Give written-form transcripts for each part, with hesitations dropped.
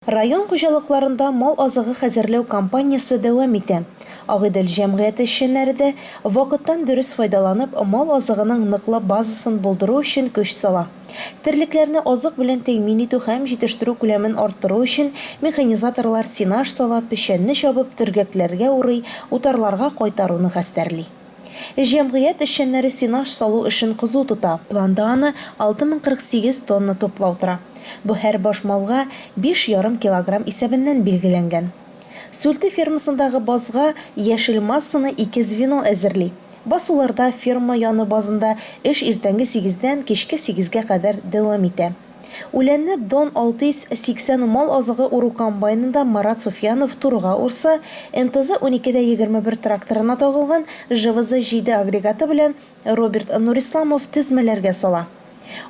Район хуҗалыкларында мал азыгы хәзерләү кампаниясе дәвам итә. Агыйдел җәмгыяте эшчәннәре дә, вакыттан дөрес файдаланып, мал азыгының ныклы базасын булдыру өчен көч сала. Терлекләрне азык белән тәэмин итү һәм җитештерү күләмен арттыру өчен механизаторлар сенаж сала, печәнне чабып, төргәкләргә урый, утарларга кайтаруны хәстәрли. Җәмгыять эшчәннәре сенаж салу эшен кызу тота. Планда аны 6048 тонна туплау тора. Бу һәр баш малга биш ярым килограмм исәбеннән билгеләнгән. Сүлте фермасындагы базга яшел массаны ике звено әзерли. Басуларда, ферма яны базында эш иртәнге сигездән кичке сигезгә кадәр дәвам итә. Үләнне Дон 680 мал азыгы уру комбайнында Марат Суфиянов турыга урса, МТЗ 12 дә 21 тракторына тагылган ЖВЗ-7 агрегаты белән Роберт Нурисламов тезмәләргә сала.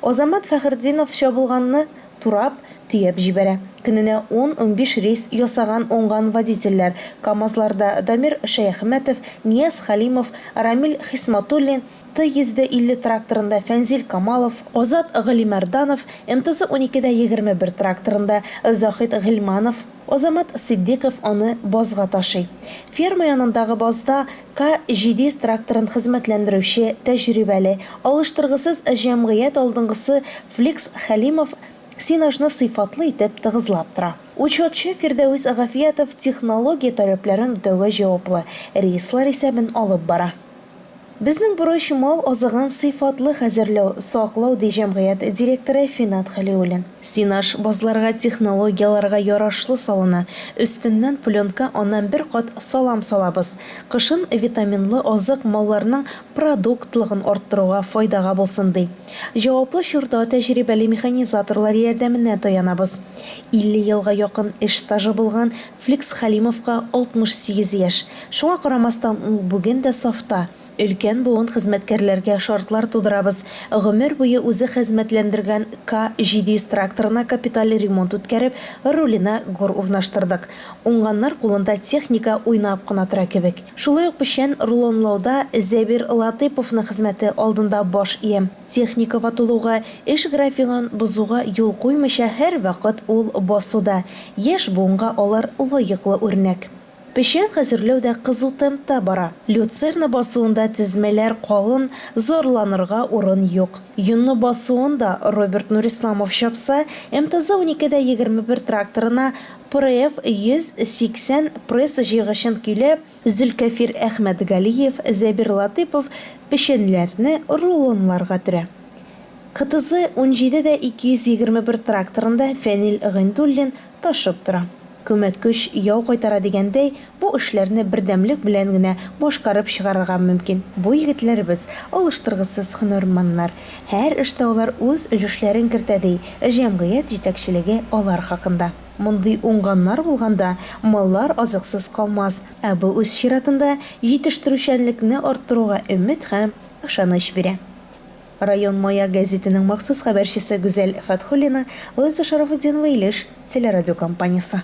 Азамат Фәхертдинов чабылганны турап, төяп җибәрә. Көненә ун-унбиш рейс ясаган уңган водительләр, КАМАЗларда Дамир Шәяхмәтов, Нияз Хәлимов, Рамил Хисматуллин, Т-150 тракторында Фәнзил Камалов, Азат Галимәрданов, МТЗ 12 дә 21 тракторында Заһит Гыйльманов, Азамат Ситдыйков аны базга ташый. Ферма янындагы базда К-700 тракторын хезмәтләндерүче тәҗрибәле, алыштыргысыз җәмгыять алдынгысы Фликс Хәлимов сенажны сыйфатлы итеп тыгызлап тора. Учетчы Фирдәвис Гафиятов технология таләпләрен үтәүгә җаваплы, рейслар исәбен алып бара. Безнең бурыч, мал азыгын сыйфатлы хәзерләү, саклау, ди җәмгыять директоры Финат Хәлиуллин. Сенаж базларга технологияләргә ярашлы салына. Өстеннән пленка, аннан бер кат салам салабыз. Кышын витаминлы азык малларның продуктлыгын арттыруга файдага булсын, ди. Җаваплы чорда тәҗрибәле механизаторлар ярдәменә таянабыз. 50 елга якын эш стажы булган Фликс Хәлимовка 68 яшь. Шуңа карамастан, ул бүген дә сафта. Өлкән буын хезмәткәрләргә шартлар тудырабыз. Гомер буе үзе хезмәтләндергән К 700 тракторына капиталь ремонт үткәреп, руленә гор урнаштырдык. Уңганнар кулында техника уйнап кына тора кебек. Шулай ук печән рулонлауда Зәбир Латыйповның хезмәте алдында баш иям. Техника ватылуга, эш графигын бозуга юл куймыйча һәрвакыт ул басуда. Яшь буынга алар лаеклы үрнәк. Печән хәзерләү дә кызу темпта бара. Люцерна басуында тезмәләр калын, зарланырга урын юк. Йонны басуын да Роберт Нурисламов чапса, МТЗ 12 дә 21 тракторына ПРФ 180 пресс җыйгычын көйләп, Зөлкәфир Әхмәтгалиев, Зәбир Латыйпов печәннәрне рулонларга төрә. КТЗ 17 дә 221 тракторында Фәнил Гыйндуллин ташып тора. Күмәк көч яу кайтара дигәндәй, бу эшләрне бердәмлек белән генә башкарып чыгарырга мөмкин. Бу егетләребез, алыштыргысыз һөнәрманнар. Һәр эштә алар үз өлешләрен кертә, ди җәмгыять җитәкчелеге алар хакында. Мондый уңганнар булганда, маллар азыксыз калмас, ә бу үз чиратында җитештерүчәнлекне арттыруга өмет һәм ышаныч бирә. Район Маяк гәзитенең махсус хәбәрчесе Гүзәл Фәтхуллина, Луиза Шарафутдинова, Илеш телерадиокомпаниясе.